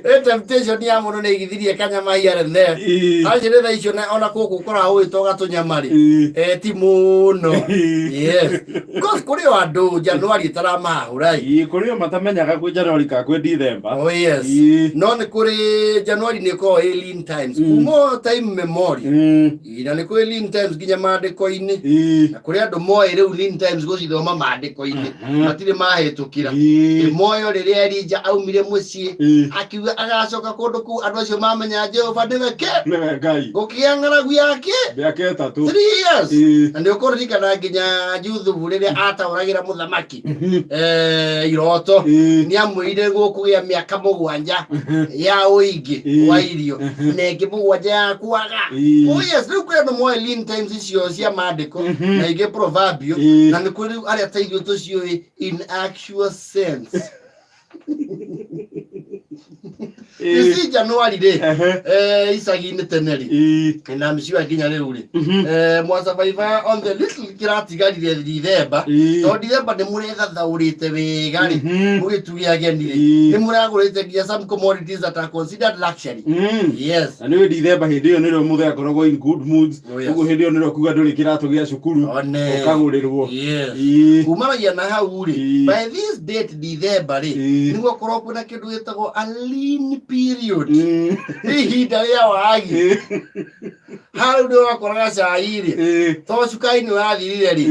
Ĩ temptation ya mũndũ nĩ igithirie kanyama here and there. Anjĩrĩ thaa icio ona gũkũ ũkoragwo ũgĩtoga tũnyama rĩ. Eh, ti mũno. Yes. Because kũrĩ o andũ January ĩtaramahahũra ĩ. Kũrĩ o matamenyaga kwĩ January ka kwĩ December. Oh yes. No nĩ kũrĩ January nĩ ĩkoragwo ĩ lean times. Kuma o time memorial. Ĩ, na nĩ kũrĩ lean times nginya maandĩko-inĩ. Na kũrĩ andũ moĩ rĩu lean times gũcithoma maandĩko-inĩ. Matirĩ mahĩtũkĩra. Moyo rĩrĩa Elija aumire mũciĩ akiuga agacoka kũndũ kũu andũ acio mamenya Jehova nĩwe kĩ Nĩwe Ngai. gũkĩgĩa ng'aragu yake Mĩaka 3. 3 years. Na nĩ ũkũririkana nginya Juthubu rĩrĩa ataũragĩra mũthamaki iroto, nĩ amwĩrire gũkũgĩa mĩaka 7 ya ũingĩ wa irio na ĩngĩ 7 ya kwaga. Oh yes, rĩu kwĩ andũ moĩ lean times icio cia maandĩko na ingĩ proverbial, na nĩ kũrĩ rĩu arĩa ta ithuĩ tũciũĩ in actual sense. Ici January rĩ, icagi-inĩ tene rĩ, na mciwa nginya rĩu rĩ, mwa survive on the little kĩratigarire Dithemba, tondũ Dithemba nĩ mũrethathaũrĩte wega rĩ, mũgĩtuge ageni rĩ, nĩ mũragũrĩte nginya some commodities that are considered luxury. Yes. Na nĩ Dithemba hĩndĩ ĩyo nĩrĩo mũthee akoragwo in good moods. Oh, yes. Ũguo hĩndĩ ĩyo nĩrĩo kuga ndũrĩ kĩratũ gĩa cukuru One. ũkagũrĩrwo. Yes. Kumanagia na hau rĩ, by this date Dithemba rĩ, nĩguo korwo kwĩna kĩndũ gĩtagwo a lean period. Nĩ ihinda rĩa wagi. Hau nĩ ũrakoraga cai rĩ, tondũ cukari nĩ wathirire rĩ,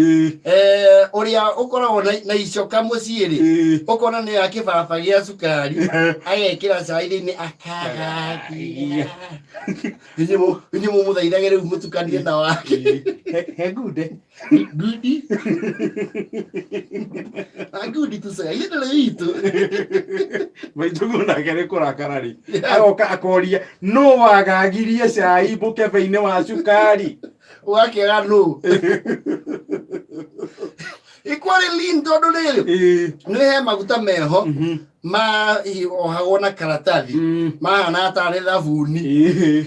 ũrĩa ũkoragwo na icoka mũciĩ rĩ, ũkona nĩ ya kĩbaba gĩa cukari agekĩra cai thĩinĩ akagatia. Inyuĩ mũmũthaithage rĩu mũtukanie na wake. He gunde. Gundi. Agundi tucai ndĩrĩ itũ. Maitũguo nake nĩ kũrakara rĩ, agoka akoria nũ wagagirie cai mũkebe-inĩ wa cukari. Ũgakĩaga nũ. Ikwarĩ lean tondũ rĩrĩ, nĩ he maguta meho ma ohagwo na karatathi mahana tarĩ thabuni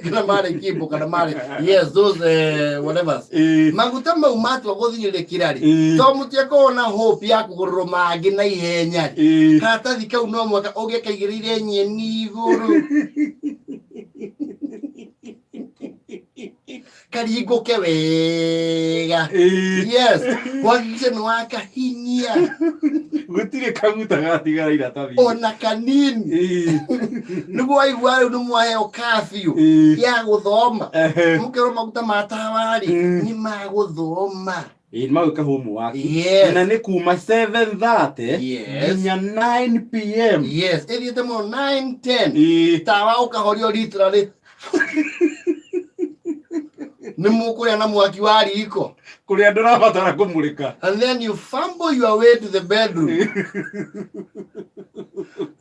kana marĩ kimbo kana marĩ, yes, those whatever. Maguta mau matua gũthiũrĩkĩra rĩ, to mũtiakorwo na hope ya kũgũrĩrwo mangĩ na ihenya rĩ, karatathi kau no mwaka ũngĩkaigĩrĩire nyeni igũrũ karingũke wega. Yes, kuhakikisha nĩ wakahinyia. Gũtirĩ kaguta gatigara iratathi ona kanini. Nĩguo waigua rĩu nĩ mwaheo kabiũ ya gũthoma, mũkerwo maguta ma tawa rĩ, nĩ ma gũthoma. Ĩĩ, nĩ magwĩka homework. Yes. Na nĩ kuma 7:30 nginya 9 p.m. Yes, ĩthiĩte mũno 9 10. Tawa ũkahorio literally, nĩ mũkũrĩa na mwaki wa riko. Kũrĩa ndũrabatara kũmũrĩka. And then you fumble your way to the bedroom.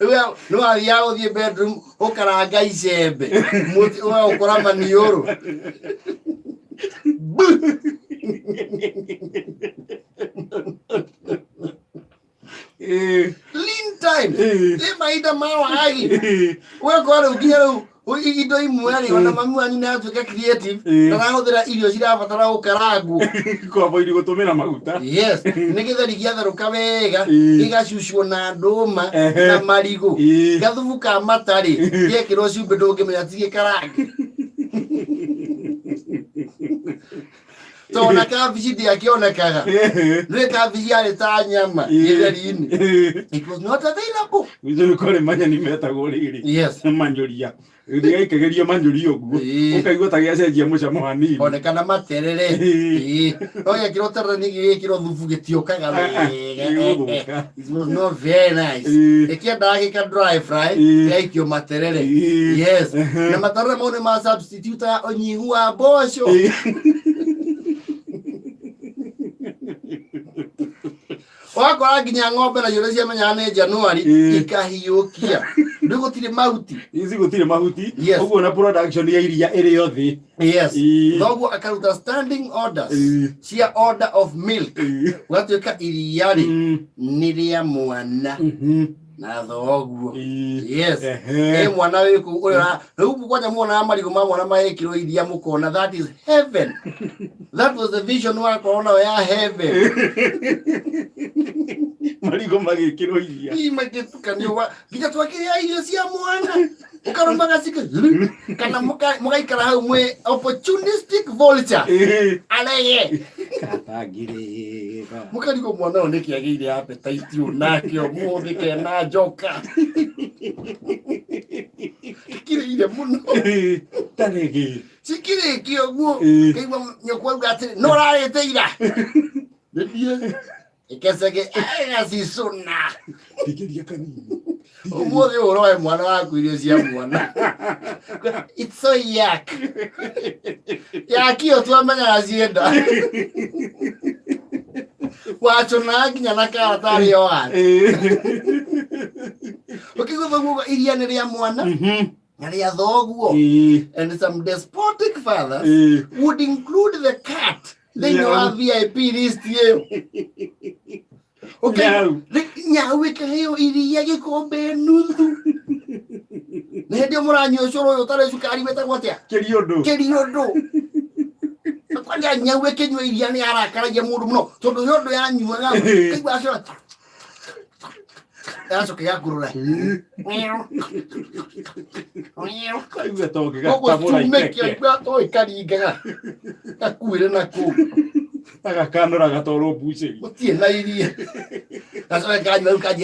Rĩu nĩ wathiaga gũthiĩ bedroom ũkaranga icembe mũtĩ ũgagũkora maniũrũ. Bu! Lean time ĩ mahinda ma wagi, ũgakora rĩu nginya rĩu indo imwe rĩ, ona mami wanyu nĩ atuĩka creative, ndarahũthĩra irio cirabatara gũkarangwo. Kwamboiri gũtũmĩra maguta. Yes, nĩ gĩtheri gĩatherũka wega, gĩgacucwo na ndũma na marigũ. Gathubu ka matarĩ gĩekĩrwo cumbĩ ndũngĩmenya ti gĩkarange, tondũ na kabici ndĩakĩonekaga. Nĩ kabici yarĩ ta nyama gĩtheri-inĩ. It was not available. Nĩ kũrĩ manyeni metagwo rĩrĩ, manyũria, gĩgaikagĩrio manyũria ũguo, ũkaigua ta gĩacenjia mũcamo hanini. Onekana materere. Ĩĩ. No gĩekĩrwo terere ningĩ gĩkĩrwo thubu gĩtiũkaga wega. Gĩgũthũka. It was not very nice. Ĩkĩendaga gĩka dry fry, gĩgaikio materere. Yes. Na materere mau nĩ ma substitute ya ũnyihu wa mboco. Wakora nginya ng'ombe nacio nĩ ciamenyaga nĩ Januari, ikahiũkia rĩu gũtirĩ mahuti. Ici gũtirĩ mahuti. Yes. Ũguo na production ya iria ĩrĩ o thĩ. Yes. Thoguo akaruta standing orders cia order of milk. Gũgatuĩka iria rĩ, nĩ rĩa mwana. Na thoguo. Ĩĩ. Yes. Ehe. Ĩ mwana wĩ kũu ũrĩa rĩu kwanja muonaga marigũ ma mwana magĩkĩrwo iria mũkona that is heaven. That was the vision wakorwo nayo ya heaven. Marigũ magĩkĩrwo iria. Ii magĩtukanio nginya twakĩrĩa irio cia mwana ũkarũma gaciko kana mũgaikara hau mwĩ opportunistic vulture Ĩĩ. arege Katangirĩga. Mũkarigwo mwana ũyũ nĩkĩ agĩire appetite ũũ nake ũmũthĩ kena njoka kĩrĩire mũno. Ĩĩ. Tarĩgĩ. Cikĩrĩkia ũguo Ĩĩ. kaigua nyũkwa auga atĩrĩ no ũrarĩte ira nĩthiĩ ĩkecege agacicũna. Thikĩria kanini. Ũmũthĩ ũroe mwana waku irio cia mwana, it's so yak yakio twamenyaga cienda wacũnaga nginya na karatarĩ o atĩ Ĩĩ. Ũkĩigua thoguo iria nĩ rĩa mwana na rĩa thoguo. Ĩĩ. And some despotic fathers Ĩĩ. would include the cat thĩinĩ wa VIP list ĩyo. Okay. Nyau. Nyau ĩkaheo iria gĩkombe nuthu na hĩndĩ ĩyo mũranyua ũcũrũ ũyũ ũtarĩ cukari wĩtagwo atĩa? Kĩriũndũ. Kĩriũndũ. Na kwanja nyau ĩkĩnyua iria nĩ yarakaragia mũndũ mũno tondũ nĩ ũndũ yanyuaga kaigua acũra yacoka ĩgakurura. Kaigua ta Koguo ũngĩgatamũra cume iteke. kĩaigua to ĩkaringaga gakuĩre na kũu. Agakanũra gatwarwo mbucĩri. Gũtirĩ na iria gacoke kanyua rĩu kanjie.